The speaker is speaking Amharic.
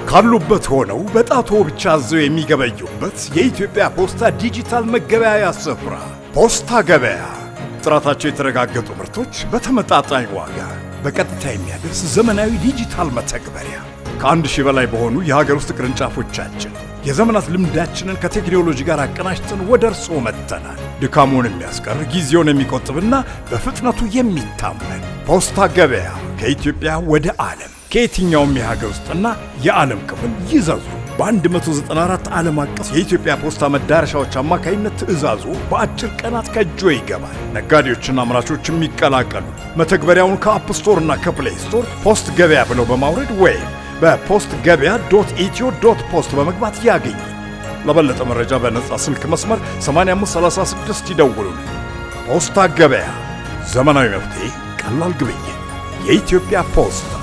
ካሉበት ሆነው በጣቶ ብቻ አዘው የሚገበዩበት የኢትዮጵያ ፖስታ ዲጂታል መገበያያ ስፍራ ፖስታ ገበያ። ጥራታቸው የተረጋገጡ ምርቶች በተመጣጣኝ ዋጋ በቀጥታ የሚያደርስ ዘመናዊ ዲጂታል መተግበሪያ። ከ1,000 በላይ በሆኑ የሀገር ውስጥ ቅርንጫፎቻችን የዘመናት ልምዳችንን ከቴክኖሎጂ ጋር አቀናጅተን ወደ እርስዎ መጥተናል። ድካሙን የሚያስቀር፣ ጊዜውን የሚቆጥብና በፍጥነቱ የሚታመን ፖስታ ገበያ ከኢትዮጵያ ወደ ዓለም ከየትኛውም የሀገር ውስጥና የዓለም ክፍል ይዘዙ። በ194 ዓለም አቀፍ የኢትዮጵያ ፖስታ መዳረሻዎች አማካኝነት ትዕዛዙ በአጭር ቀናት ከእጆ ይገባል። ነጋዴዎችና አምራቾች የሚቀላቀሉ መተግበሪያውን ከ App Store እና ከ Play Store ፖስት ገበያ ብለው በማውረድ ወይም በፖስት ገበያ.ኢትዮ.ፖስት በመግባት ያገኙ። ለበለጠ መረጃ በነጻ ስልክ መስመር 8536 ይደውሉልን። ፖስታ ገበያ፣ ዘመናዊ መፍትሄ፣ ቀላል ግብይት። የኢትዮጵያ ፖስታ።